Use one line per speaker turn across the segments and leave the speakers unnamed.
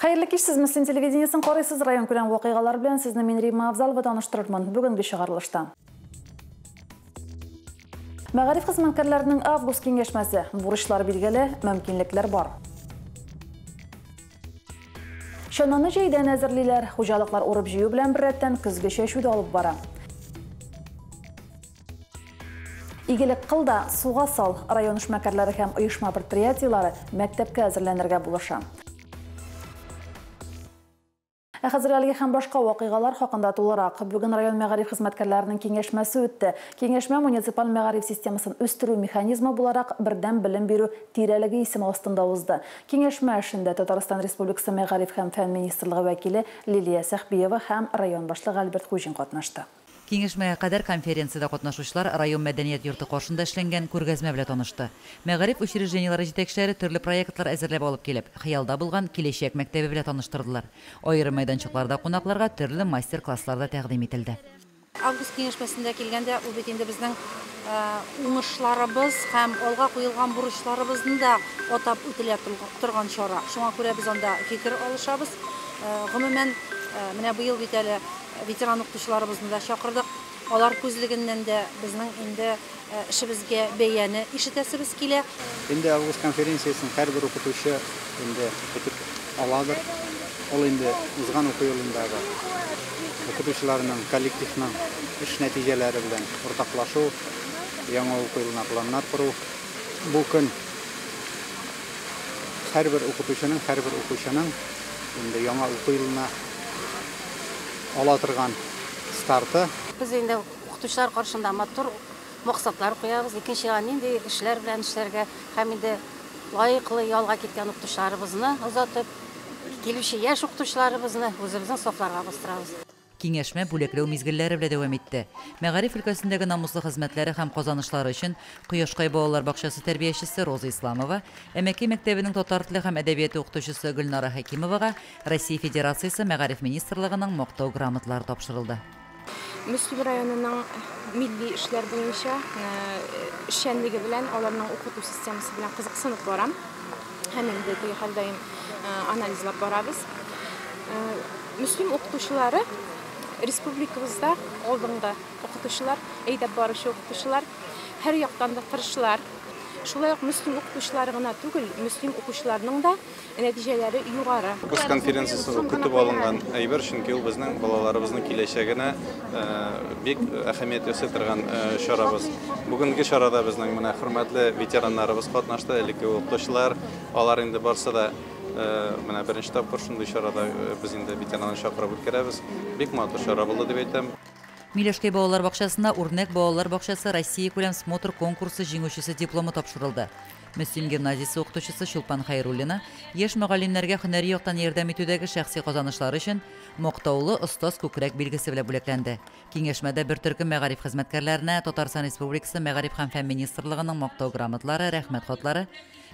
Хәерле кич, сез Мөслим телевидениесен карыйсыз. Район күләм вакыйгалар белән сезне мин Римма Авзалова таныштырырмын. Бүгенге чыгарылышта. Мәгариф хезмәткәрләренең август киңәшмәсе. Бурычлар билгеле, мөмкинлекләр бар. Чананы җәйдән әзерлиләр. Хуҗалыклар урып җыю белән беррәттән көзге чәчү дә алып бара. Игелек кыл да суга сал. Район эшмәкәрләре һәм оешма предприятиеләре мәктәпкә әзерләнергә булыша. Ә хәзер әлеге һәм башка вакыйгалар хакында тулырак. Бүген район мәгариф хезмәткәрләренең киңәшмәсе үтте. Киңәшмә муниципаль мәгариф системасын үстерү механизмы буларак бердәм белем бирү тирәлеге исеме астында узды. Киңәшмә эшендә Татарстан Республикасы мәгариф һәм фән министрлыгы вәкиле Лилия Сәхбиева һәм район башлыгы Альберт Хуҗин катнашты.
Киңәшмәгә кадәр конференциядә катнашучылар район мәдәният йорты каршында эшләнгән күргәзмә белән танышты. Мәгариф учреждениеләре җитәкчеләре төрле проектлар әзерләп алып килеп, хыялда булган киләчәк мәктәбе белән таныштырдылар. Аерым мәйданчыкларда кунакларга төрле мастер-класслар да тәкъдим ителде.
Август киңәшмәсендә килгәндә, ул бит инде безнең уңышларыбыз һәм алга куелган бурычларыбызны да атап үтелә торган чара. Шуңа күрә без анда фикер алышабыз. Гомумән, менә быел бит әле ветеран укытучыларыбызны да чакырдык. Алар күзлегеннән дә безнең инде эшебезгә бәяне ишетәсебез килә.
Инде август конференциясен һәрбер укытучы инде көтеп аладыр. Ул инде узган уку елындагы укытучыларның, коллективның эш нәтиҗәләре белән уртаклашу, яңа уку елына планнар кору. Бу көн һәрбер укытучының, һәрбер укучының инде яңа уку елына ала торган старты.
Без инде укытучылар каршында матур максатлар куябыз. Икенче елга нинди эшләр белән эшләргә һәм инде лаеклы ялга киткән укытучыларыбызны озатып, килүче яшь укытучыларыбызны үзебезнең сафларга бастырабыз.
Киңәшмә бүләкләү мизгелләре белән дәвам итте. Мәгариф өлкәсендәге намуслы хезмәтләре һәм казанышлары өчен Кояшкай балалар бакчасы тәрбиячесе Роза Исламова, Әмәкәй мәктәбенең татар теле һәм әдәбияты укытучысы Гөлнара Хәкимовага Россия Федерациясе Мәгариф министрлыгының мактау грамоталары тапшырылды.
Мөслим районының милли эшләр буенча эшчәнлеге белән, аларның укыту системасы белән кызыксынып барам. Һәм инде теге һәрдаим анализлап барабыз. Мөслим укытучылары республикабызда алдынгы укытучылар, әйдәп баручы укытучылар, һәр яктан да тырышлар. Шулай ук Мөслим укытучылары гына түгел, Мөслим укучыларының да нәтиҗәләре югары.
Август конференциясе ул көтеп алынган әйбер, чөнки ул безнең балаларыбызның киләчәгенә бик әһәмият ясый торган чарабыз. Бүгенге чарада безнең менә хөрмәтле ветераннарыбыз катнашты, элекке укытучылар, алар инде барсы да менә беренче тапкыр шундый чарада без инде ветеранны чакырып үткәрәбез. Бик матур чара булды дип әйтәм.
Миләшкәй балалар бакчасында Үрнәк балалар бакчасы Россия күләм смотр конкурсы җиңүчесе дипломы тапшырылды. Мөслим гимназиясе укытучысы Чулпан Хәйруллина яшь мөгаллимнәргә һөнәри яктан ярдәм итүдәге шәхси казанышлары өчен мактаулы остаз күкрәк билгесе белән бүләкләнде. Киңәшмәдә бер төркем мәгариф хезмәткәрләренә Татарстан Республикасы Мәгариф һәм фән министрлыгының мактау грамоталары, рәхмәт хатлары,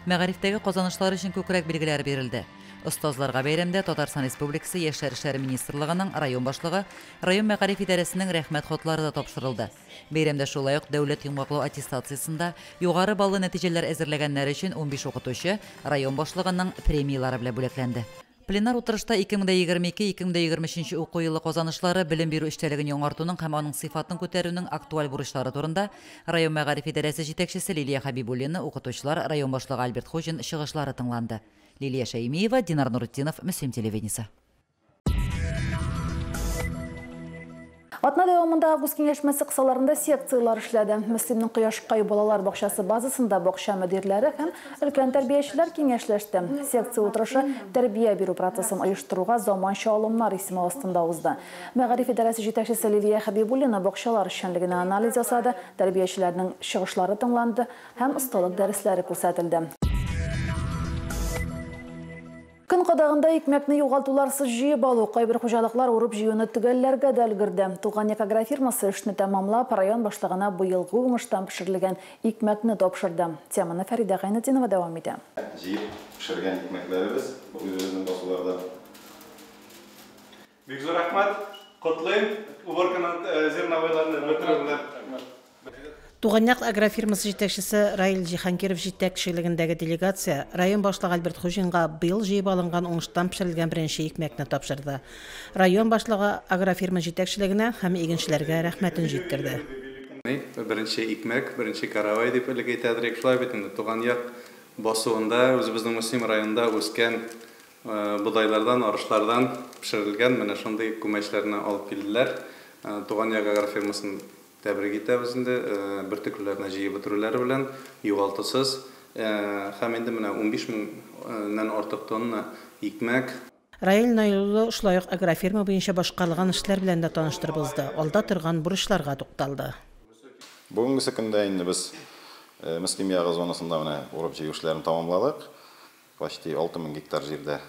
мәгарифтәге казанышлары өчен күкрәк билгеләре бирелде. Остазларга бәйрәмдә Татарстан Республикасы Яшьләр эшләре министрлыгының район башлыгы, район мәгариф идарәсенең рәхмәт хатлары да тапшырылды. Бәйрәмдә шулай ук дәүләт йомгаклау аттестациясендә югары баллы нәтиҗәләр әзерләгәннәр өчен 15 укытучы район башлыгының премияләре белән бүләкләнде. Пленар утырышта 2022-2023 уку елы казанышлары, белем бирү эчтәлеген яңартуның һәм аның сыйфатын күтәрүнең актуаль бурычлары турында район мәгариф идарәсе җитәкчесе Лилия Хәбибуллина, укытучылар, район башлыгы Альберт Хуҗин чыгышлары тыңланды. Лилия Шәймиева, Динар Нурутдинов, Мөслим телевидениесе.
Атна дәвамында август киңәшмәсе кысаларында секцияләр эшләде. Мөслимнең Кояшкай балалар бакчасы базасында бакча мөдирләре һәм өлкән тәрбиячеләр киңәшләште. Секция утырышы тәрбия бирү процессын оештыруга заманча алымнар исеме астында узды. Мәгариф идарәсе җитәкчесе Лилия Хәбибуллина бакчалар эшчәнлегенә анализ ясады, тәрбиячеләрнең чыгышлары тыңланды һәм осталык дәресләре күрсәтелде. Көн кадагында икмәкне югалтуларсыз җыеп алу, кайбер хуҗалыклар урып җыюны төгәлләргә дә өлгерде. Туган як агрофирмасы эшне тәмамлап, район башлыгына быелгы уңыштан пешерелгән икмәкне тапшырды. Теманы Фәридә Гайнетдинова дәвам итә.
Җыеп пешергән икмәкләребез үзебезнең басуларда.
Бик зур рәхмәт. Котлыйм. Уборканы зерновойларны бетерү белән.
Туган як агрофирмасы җитәкчесе Раил Җиһангиров җитәкчелегендәге делегация район башлыгы Альберт Хуҗинга быел җыеп алынган уңыштан пешерелгән беренче икмәкне тапшырды. Район башлыгы агрофирма җитәкчелегенә һәм игенчеләргә рәхмәтен җиткерде.
Беренче икмәк, беренче каравай дип элек әйтәдер, шулай бит инде. Туган як басуында, үзебезнең Мөслим районында үскән бодайлардан, арышлардан пешерелгән менә шундый күмәчләрне алып килделәр. Туган як агрофирмасын тәбрик итәбез инде, бөртеклеләрне җыеп бетерүләре белән, югалтусыз. Һәм инде менә 15 меңнән артык тонна икмәк.
Раил Наил улы шулай ук агрофирма буенча башкарылган эшләр белән дә таныштырып узды, алда торган бурычларга тукталды.
Бүгенге көндә инде без Мөслим ягы зонасында менә урып җыю эшләрен тамамладык. Почти 6000 гектар җирдә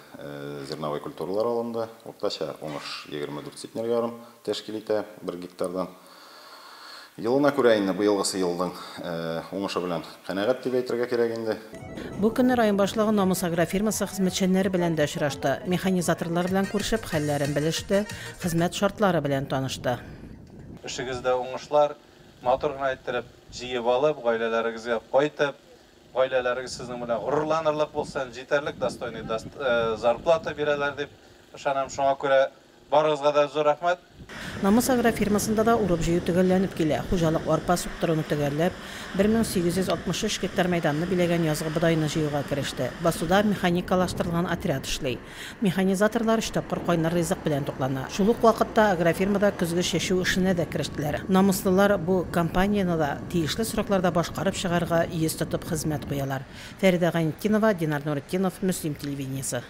зерновой культуралар алынды. Уртача уңыш 24 центнер ярым тәшкил итә бер гектардан. Елына күрә инде быелгысы елның уңышы белән канәгать дип әйтергә кирәк инде.
Бу көнне район башлыгы Намус агрофирмасы хезмәтчәннәре белән дә очрашты. Механизаторлар белән күрешеп, хәлләрен белеште, хезмәт шартлары белән танышты.
Эшегездә уңышлар, матур гына иттереп җыеп алып, гаиләләрегезгә кайтып, гаиләләрегез сезнең белән горурланырлык булсын, җитәрлек достойный зарплата бирәләр дип ышанам. Шуңа күрә барыгызга да зур рәхмәт.
Намус агрофирмасында да урып җыю төгәлләнеп килә. Хуҗалык арпа суктыруны төгәлләп, 1863 гектар мәйданны биләгән язгы бодайны җыюга кереште. Басуда механикалаштырылган отряд эшли. Механизаторлар өч тапкыр кайнар ризык белән туклана. Шул ук вакытта агрофирмада көзге чәчү эшенә дә керештеләр. Намуслылар бу кампанияне да тиешле срокларда башкарып чыгарга йөз тотып хезмәт куялар. Фәридә Гайнетдинова, Динар Нуретдинов, Мөслим телевидениесе.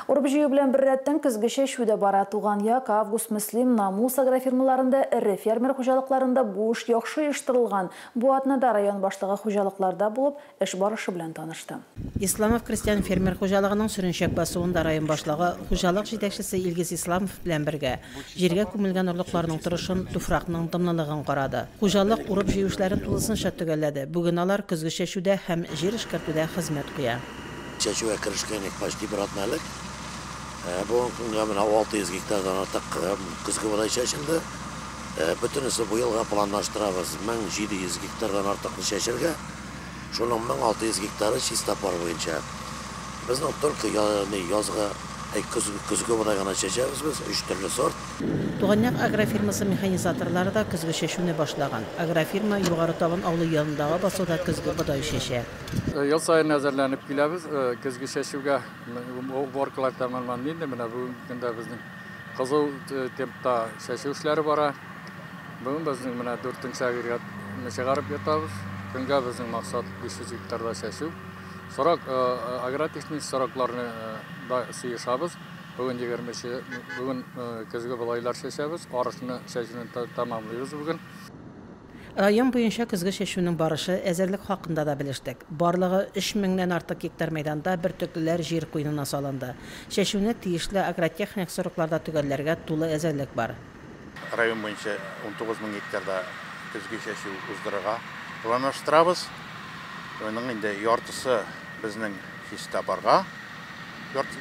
Урып җыю белән беррәттән көзге чәчү дә бара. Туган як, Август, Мөслим, Намус агрофирмаларында, эре фермер хуҗалыкларында бу эш яхшы оештырылган. Бу атнада район башлыгы хуҗалыкларда булып, эш барышы белән танышты.
Исламов крестьян фермер хуҗалыгының Сөренчәк басуында район башлыгы, хуҗалык җитәкчесе Илгиз Исламов белән бергә җиргә күмелгән орлыкларның торышын, туфракның дымлылыгын карады. Хуҗалык урып җыю эшләрен тулысынча төгәлләде. Бүген алар көзге чәчүдә һәм җир эшкәртүдә хезмәт куя.
Чәчүгә керешкән почти бер атналык. Бүгенге көнгә менә 600 гектардан артык көзге бодай чәчелде. Бөтенесе бу елга планлаштырабыз 1700 гектардан артыкны чәчергә. Шуның 1600 гектары чиста пар буенча. Безнең только язгы, көзге бодай гына чәчәбез без, 3 төрле сорт.
Туган як агрофирмасы механизаторлары да көзге чәчүне башлаган. Агрофирма Югары Табын авылы янындагы басуда көзге бодай чәчә.
Ел саен әзерләнеп киләбез көзге чәчүгә. Уборкалар тәмамланды инде. Менә бүгенге көндә безнең кызу темпта чәчү эшләре бара. Бүген безнең менә 4нче агрегатны чыгарып ятабыз. Көнгә безнең максат 500 гектарда чәчү. Срок, агротехник срокларны да сыешабыз. Бүген 20-нче, бүген көзге бодайлар чәчәбез, арышны чәчүне тәмамлыйбыз бүген.
Район буенча көзге чәчүнең барышы, әзерлек хакында да белештек. Барлыгы 3000-нән артык гектар мәйданда бөртеклеләр җир куенына салынды. Чәчүне тиешле агротехник срокларда төгәлләргә тулы әзерлек бар.
Район буенча 19000 гектарда көзге чәчү уздырырга планлаштырабыз. Аның инде яртысы безнең чиста парга,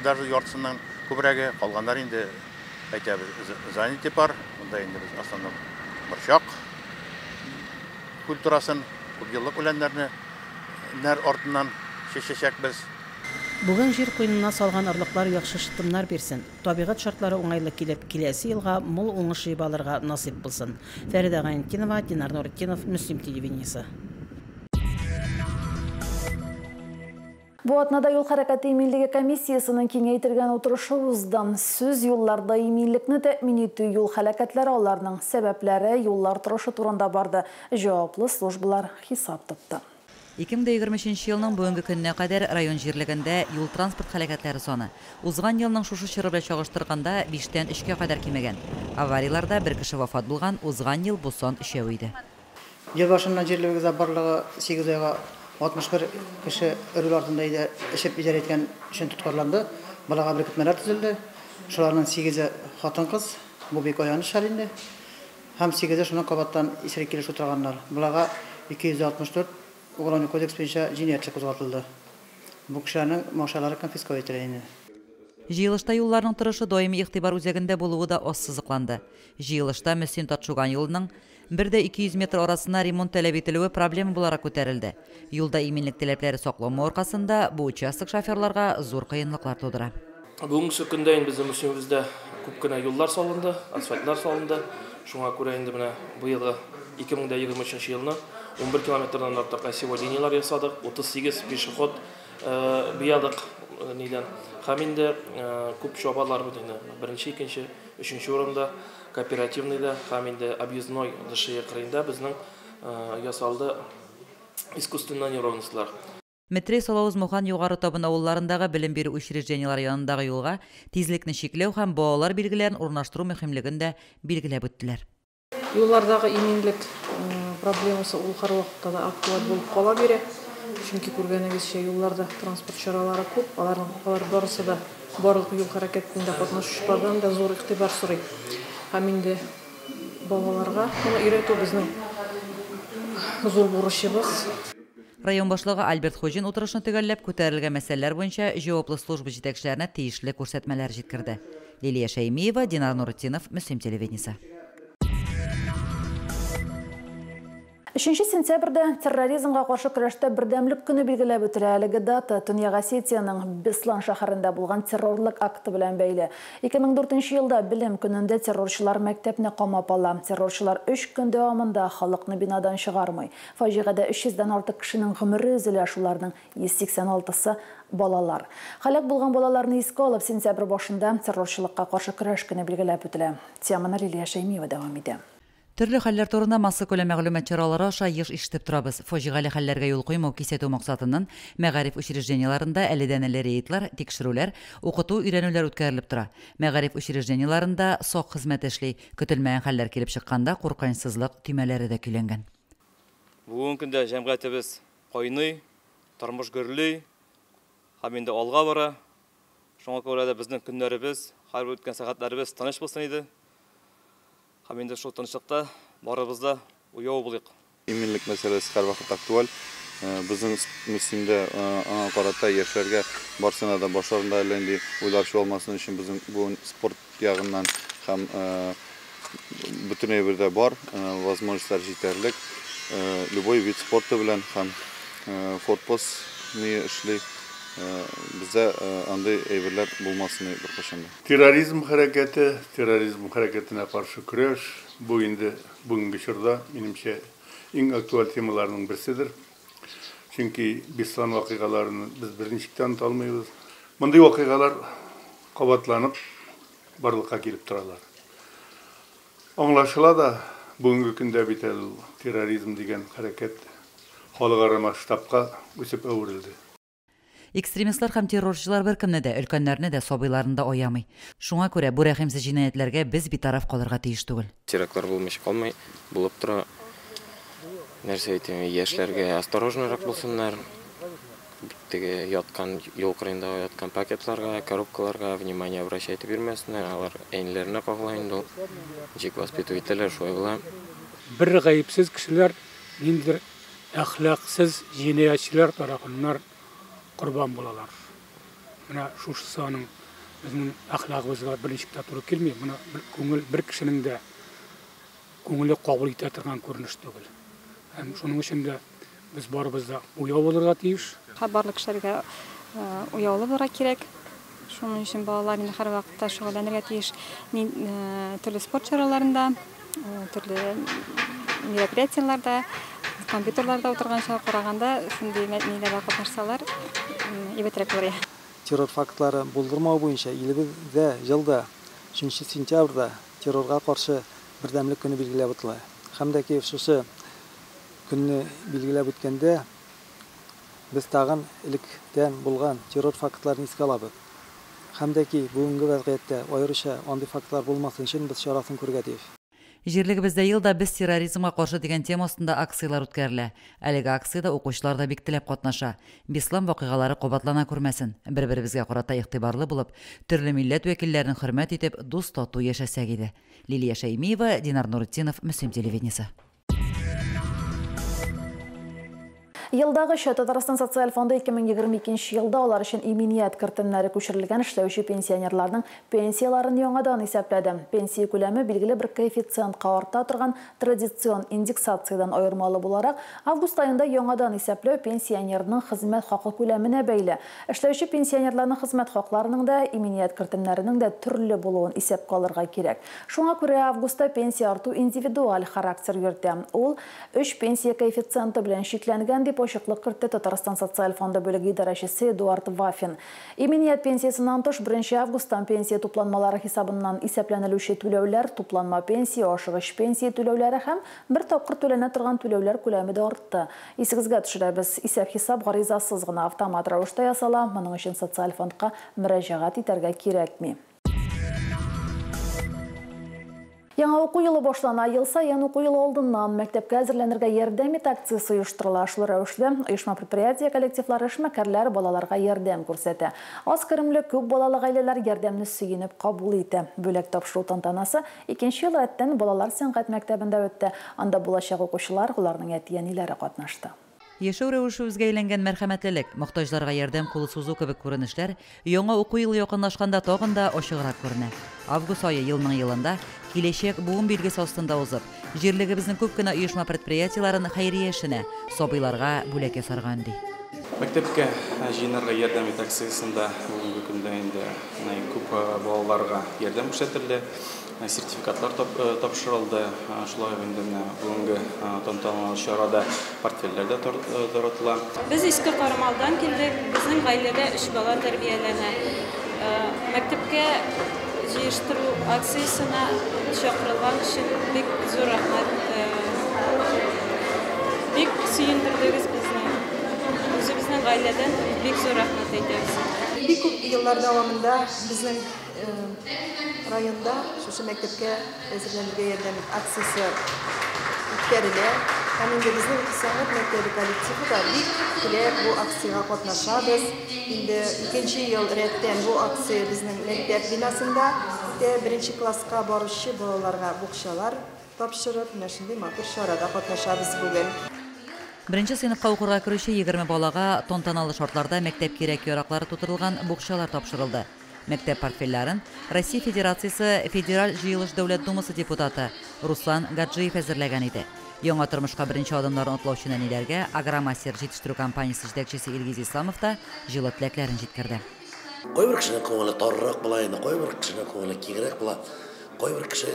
даже яртысыннан күбрәге, калганнар инде әйтәбез заняты пар. Монда инде без основном борчак культурасын, күпьеллык үләннәрне нәр артыннан чәчәчәкбез.
Бүген җир куенына салган орлыклар яхшы шытымнар бирсен. Табигать шартлары уңайлы килеп, киләсе елга мул уңыш җыеп алырга насыйп булсын. Фәридә Гайнетдинова, Динар Нуретдинов, Мөслим телевидениесе.
Бу атнада юл хәрәкәте иминлеге комиссиясенең киңәйтелгән утырышы узды. Сүз юлларда иминлекне тәэмин итү, юл һәлакәтләре, аларның сәбәпләре, юллар торышы турында барды. Җаваплы службалар хисап тотты.
2023 елның бүгенге көненә кадәр район җирлегендә юл-транспорт һәлакәтләре саны узган елның шушы чоры белән чагыштырганда 5-тән 3-кә кадәр кимегән. Аварияларда бер кеше вафат булган, узган ел бу сан 3 иде.
Ел башыннан җирлегебездә барлыгы 8 айга 61 кеше руль артында эчеп идарә иткән өчен тоткарланды. Балага беркетмәләр төзелде. Шуларның 8-е хатын-кыз, бу бик аяныч хәл инде. Һәм 8-е шуның кабаттан исерек килеш утырганнар. Балага 264 Уголовный кодекс буенча җинаятьчелек кузгатылды. Бу кешеләрнең машиналары конфисковать ителә инде.
Җыелышта юлларның торышы даими игътибар үзәгендә булуы да ассызыкланды. Җыелышта Мөслим Татшуган юлының 1,2 метр арасына ремонт таләп ителүе проблема буларак күтәрелде. Юлда иминлек таләпләре сакланмау аркасында бу участок шоферларга зур кыенлыклар тудыра.
Бүгенге көндә инде безнең Мөслимебездә күп кенә юллар салынды, асфальтлар салынды. Шуңа күрә инде менә быелгы 2023 елны 11 километрдан артык осевой линиялар ясадык, 38 пешеход буядык нидән. Һәм инде күп чабалар бит инде. Беренче, икенче, өченче урында кооперативныйда һәм инде объездной ДШЕ кырыенда безнең ясалды искусственный неровностьлар.
Метрей, Салауз, Мухан, Югары Табын авылларындагы белем бирү учреждениеләре янындагы юлга тизлекне чикләү һәм балалар билгеләрен урнаштыру мөһимлеген дә билгеләп үттеләр.
Юллардагы иминлек проблемасы ул һәрвакытта да актуаль булып кала бирә. Чөнки күргәнегезчә, юлларда транспорт чаралары күп, аларның алар барысы да барлык юл хәрәкәтендә катнашучылардан да зур игътибар сорый. Һәм инде балаларга моны өйрәтү безнең зур бурычыбыз.
Район башлыгы Альберт Хуҗин утырышны төгәлләп, күтәрелгән мәсьәләләр буенча җаваплы служба җитәкчеләренә тиешле күрсәтмәләр җиткерде. Лилия Шәймиева, Динар Нуретдинов, Мөслим телевидениесе.
3 сентябрьдә терроризмга каршы көрәштә бердәмлек көне билгеләп үтелә. Әлеге дата Төньяк Осетиянең Беслан шәһәрендә булган террорлык акты белән бәйле. 2004 елда белем көнендә террорчылар мәктәпне камап ала. Террорчылар 3 көн дәвамында халыкны бинадан чыгармый. Фаҗигадә 300дән артык кешенең гомере өзелә, шуларның 186-сы балалар. Һәлак булган балаларны искә алып, сентябрь башында террорчылыкка каршы көрәш көне билгеләп үтелә. Теманы Лилия Шәймиева дәвам итә.
Төрле хәлләр турында массакүләм мәгълүмат чаралары аша еш ишетеп торабыз. Фаҗигале хәлләргә юл куймау кисәтү максатыннан мәгариф учреждениеләрендә әледән-әле рейдлар, тикшерүләр, укыту, өйрәнүләр үткәрелеп тора. Мәгариф учреждениеләрендә сак хезмәт эшли. Көтелмәгән хәлләр килеп чыкканда куркынычсызлык төймәләре дә көйләнгән.
Бүгенге көндә җәмгыятебез кайный, тормыш гөрли һәм инде алга бара. Шуңа күрә дә безнең көннәребез, һәрбер үткән сәгатьләребез тыныч булсын иде. Һәм инде шул тынычлыкта барыбыз да уяу булыйк.
Иминлек мәсьәләсе һәрвакыт актуаль. Безнең Мөслимдә аңа карата яшьләргә барсына да башларында әллә нинди уйлар чуалмасын өчен безнең бу спорт ягыннан һәм бөтен әйбердә бар, возможностьлар җитәрлек. Любой вид спорты белән һәм форпост ни эшли. Бездә андый әйберләр булмасын беркайчан да.
Терроризм хәрәкәте, терроризм хәрәкәтенә каршы көрәш бу инде бүгенге чорда минемчә иң актуаль темаларның берседер. Чөнки Беслан вакыйгаларын без берничек тә оныта алмыйбыз. Мондый вакыйгалар кабатланып барлыкка килеп торалар. Аңлашыла да, бүгенге көндә бит әле терроризм дигән хәрәкәт халыкара масштабка үсеп әверелде.
Экстремистлар һәм террорчылар беркемне дә, өлкәннәрне дә, сабыйларны да аямый. Шуңа күрә бу рәхимсез җинаятьләргә без битараф калырга тиеш түгел.
Терактлар булмыйча калмый, булып тора. Нәрсә әйтим, яшьләргә осторожнырак булсыннар. Теге яткан, юл кырыенда яткан пакетларга, коробкаларга внимание обращать итеп йөрмәсеннәр. Алар әниләренә кагыла инде ул. Ничек воспитывать итәләр, шулай була.
Бер гаепсез кешеләр ниндидер әхлаксыз җинаятьчеләр тарафыннан корбан булалар. Менә шушысы аның безнең әхлагыбызга берничек тә туры килми. Моны күңел бер кешенең дә күңеле кабул итә торган күренеш түгел. Һәм шуның өчен дә без барыбыз да уяу булырга тиеш.
Барлык кешеләргә уяулы булырга кирәк. Шуның өчен балалар инде һәрвакытта шөгыльләнергә тиеш. Төрле спорт чараларында, төрле мероприятиеләрдә, компьютерларда утырганча караганда шундый ниләрдә катнашсалар, әйбәтрәк булыр.
Террор фактлары булдырмау буенча илебездә елда 3 сентябрьдә террорга каршы бердәмлек көне билгеләп үтелә. Һәм дә ки шушы көнне билгеләп үткәндә без тагын электән булган террор фактларын искә алабыз. Һәм дә ки бүгенге вазгыятьтә аеруча андый фактлар булмасын өчен без чарасын күрергә тиеш.
Җирлегебездә елда без терроризмга каршы дигән тема астында акцияләр үткәрелә. Әлеге акциядә укучылар да бик теләп катнаша. Беслан вакыйгалары кабатлана күрмәсен. Бер-беребезгә карата игътибарлы булып, төрле милләт вәкилләрен хөрмәт итеп, дус тату яшәсәк иде. Лилия Шәймиева, Динар Нуретдинов, Мөслим телевидениесе.
Елдагыча Татарстан социаль фонды 2022 елда алар өчен иминият кертемнәре күчерелгән эшләүче пенсионерларның пенсияләрен яңадан исәпләде. Пенсия күләме билгеле бер коэффициентка арта торган традицион индексациядән аермалы буларак, август аенда яңадан исәпләү пенсионерның хезмәт хакы күләменә бәйле. Эшләүче пенсионерларның хезмәт хакларының да, иминият кертемнәренең дә төрле булуын исәпкә алырга кирәк. Шуңа күрә августта пенсия арту индивидуаль характер йөртә. Ул 3 пенсия коэффициенты белән чикләнгән, дип ачыклык кертте Татарстан социаль фонды бүлеге идарәчесе Эдуард Вафин. Иминият пенсиясеннән тыш 1 августтан пенсия тупланмалары хисабыннан исәпләнелүче түләүләр, тупланма пенсия, ашыгыч пенсия түләүләре һәм бер тапкыр түләнә торган түләүләр күләме дә артты. Исегезгә төшерәбез, исәп-хисап гаризасыз гына автомат рәвештә ясала, моның өчен социаль фондка мөрәҗәгать итәргә кирәкми. Яңа уку елы башлана. Ел саен уку елы алдыннан мәктәпкә әзерләнергә ярдәм ит акциясе оештырыла. Шул рәвешле оешма предприятие коллективлары, эшмәкәрләр балаларга ярдәм күрсәтә. Аз керемле күп балалы гаиләләр ярдәмне сөенеп кабул итә. Бүләк тапшыру тантанасы икенче ел рәттән балалар сәнгать мәктәбендә үтте. Анда булачак укучылар, аларның әти-әниләре катнашты.
Яшәү рәвеше үзгә әйләнгән мәрхәмәтлелек, мохтаҗларга ярдәм кулы сузу кебек күренешләр яңа уку елы якынлашканда тагын да ачыграк күренә. Август ае елның елында киләчәк буын билгесе астында узып, җирлегебезнең күп кенә оешма предприятиеләрен хәйрия эшенә, сабыйларга бүләк ясарга өнди.
Мәктәпкә җыеннарга ярдәм ит акциясендә бүгенге көндә инде күп балаларга ярдәм күрсәтелде, сертификатлар тапшырылды. Шулай ук инде менә бүгенге тантаналы чарада портфельләр дә таратыла.
Без Иске Кармалдан килдек. Безнең гаиләдә 3 бала тәрбияләнә. Мәктәпкә җыештыру акциясенә чакырылган өчен бик зур рәхмәт. Бик сөендердегез безне. Үзебезнең гаиләдән бик зур рәхмәт әйтәбез.
Бик күп еллар дәвамында безнең районда шушы мәктәпкә әзерләнергә ярдәм ит акциясе үткәрелә. Һәм инде безнең сәнгать мәктәбе коллективы да бик теләп бу акциягә катнашабыз. Инде икенче ел рәттән бу акция безнең мәктәп бинасында үтә. Беренче класска баручы балаларга букчалар тапшырып, менә шундый матур чарада катнашабыз бүген.
Беренче сыйныфка укырга керүче 20 балага тантаналы шартларда мәктәп кирәк-яраклары тутырылган букчалар тапшырылды. Мәктәп портфельләрен Россия Федерациясе Федераль җыелыш Дәүләт Думасы депутаты Руслан Гаджиев әзерләгән иде. Яңа тормышка беренче адымнарын атлаучы нәниләргә Агромастер җитештерү компаниясе җитәкчесе Илгиз Исламов та җылы теләкләрен җиткерде.
Кайбер кешенең күңеле таррак була инде, кайбер кешенең күңеле киңрәк була. Кайбер кеше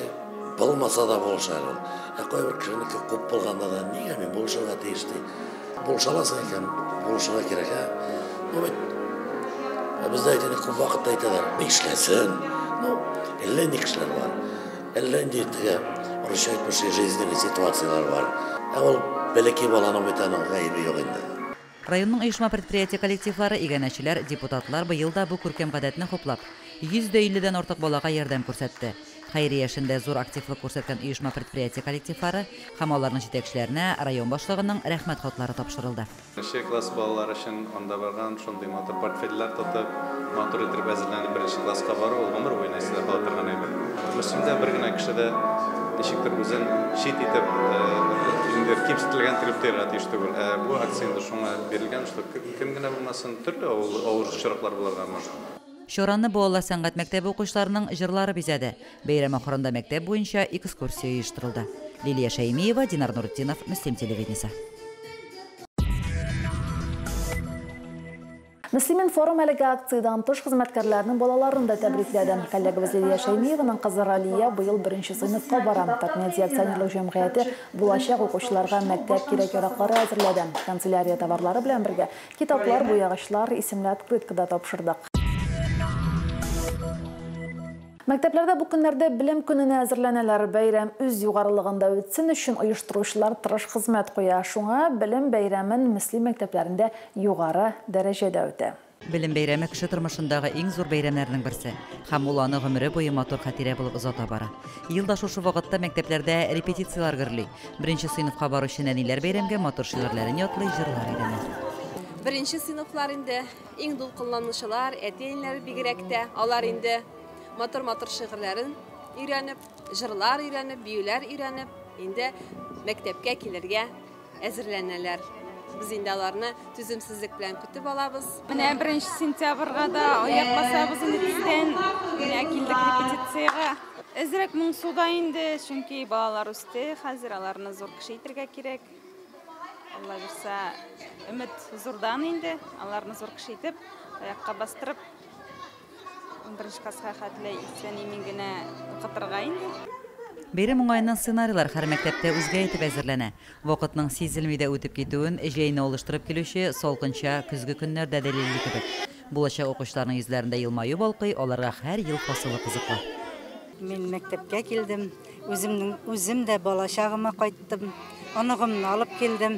булмаса да булыша ул. Ә кайбер кешенеке күп булганда да нигә мин булышырга тиеш ди. Булыша аласың икән, булышырга кирәк, ә? Ну бит бездә әйтә, күп вакытта әйтәләр, нишләсен? Ну, әллә нинди кешеләр бар. Әллә нинди теге русча әйтмешли жизненный ситуацияләр бар. Ә ул бәләкәй баланың бит аның гаебе юк инде.
Районның оешма предприятие коллективлары, иганәчеләр, депутатлар быел да бу күркәм гадәтне хуплап, 150-дән артык балага ярдәм күрсәтте. Хәйрия эшендә зур активлык күрсәткән оешма предприятие коллективлары һәм аларның җитәкчеләренә район башлыгының рәхмәт хатлары тапшырылды.
Беренче класс балалары өчен анда барган шундый матур портфельләр тотып, матур итеп әзерләнеп беренче класска бару ул гомер буена истә кала торган әйбер. Мөслимдә бер генә кеше дә ничектер үзен чит итеп, инде кимсетелгән итеп тоярга тиеш түгел. Бу акция инде шуңа бирелгән, что кем генә булмасын, төрле авыр очраклар булырга может.
Чараны балалар сәнгать мәктәбе укучыларының җырлары бизәде. Бәйрәм ахырында мәктәп буенча экскурсия оештырылды. Лилия Шәймиева, Динар Нуртдинов, Мөслим телевидениесе.
Мөслим информ әлеге акциядән тыш хезмәткәрләренең балаларын да тәбрикләде. Коллегабыз Лилия Шәймиеваның кызы Ралия быел беренче сыйныфка бара. Татмедиа акционерлык җәмгыяте булачак укучыларга мәктәп кирәк-яраклары әзерләде. Канцелярия товарлары белән бергә китаплар, буягычлар, исемле открытка да тапшырдык. Мәктәпләрдә бу көннәрдә белем көненә әзерләнәләр. Бәйрәм үз югарылыгында үтсен өчен оештыручылар тырыш хезмәт куя. Шуңа белем бәйрәмен Мөслим мәктәпләрендә югары дәрәҗәдә үтә.
Белем бәйрәме кеше тормышындагы иң зур бәйрәмнәрнең берсе. Һәм ул аны гомере буе матур хатирә булып озата бара. Елда шушы вакытта мәктәпләрдә репетицияләр гөрли. Беренче сыйныфка баручы нәниләр бәйрәмгә матур шигырьләрен ятлый, җырлар өйрәнә.
Беренче сыйныфлар инде иң дулкынланучылар, әти-әниләр бигрәк тә, алар инде матур-матур шигырьләрен өйрәнеп, җырлар өйрәнеп, биюләр өйрәнеп, инде мәктәпкә килергә әзерләнәләр. Без инде аларны түземсезлек белән көтеп алабыз.
Менә 1 сентябрьгә дә аяк басабыз инде тиздән. Менә килдек репетициягә. Әзрәк моңсу да инде, чөнки балалар үсте, хәзер аларны зур кеше итәргә кирәк. Алла бирсә, өмет зурдан инде, аларны зур кеше итеп, аякка бастырып, 11 класска хәтле исән-имин генә укытырга инде.
Бәйрәм уңаеннан сценарийлар һәр мәктәптә үзгә итеп әзерләнә. Вакытның сизелми дә үтеп китүен җәйне алыштырып килүче салкынча көзге көннәр дә дәлилли кебек. Булачак укучыларның йөзләрендә елмаю балкый, аларга һәр ел фасылы кызыклы.
Мин мәктәпкә килдем, үземнең үзем дә балачагыма кайттым, оныгымны алып килдем.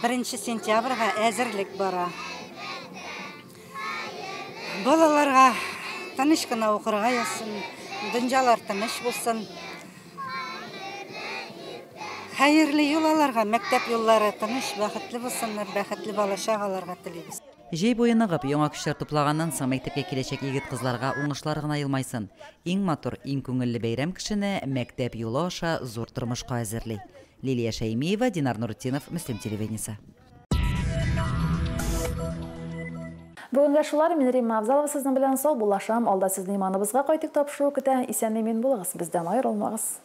1 сентябрьгә әзерлек бара. Балаларга тыныч кына укырга язсын, дөньялар тыныч булсын. Хәерле юл аларга, мәктәп юллары тыныч, бәхетле булсыннар, бәхетле балачак аларга телибез.
Җәй буе ныгып, яңа көчләр туплаганнан соң мәктәпкә киләчәк егет-кызларга уңышлар гына елмайсын. Иң матур, иң күңелле бәйрәм кешене мәктәп юлы аша зур тормышка әзерли. Лилия Шәймиева, Динар Нуртдинов, Мөслим телевидениесе.
Бүгенгә шулар, мин Римма Авзалова сезнең белән сау булашам. Алда сезне иманыбызга кайтык тапшыру көтә. Исән-имин булыгыз, бездән аерылмагыз.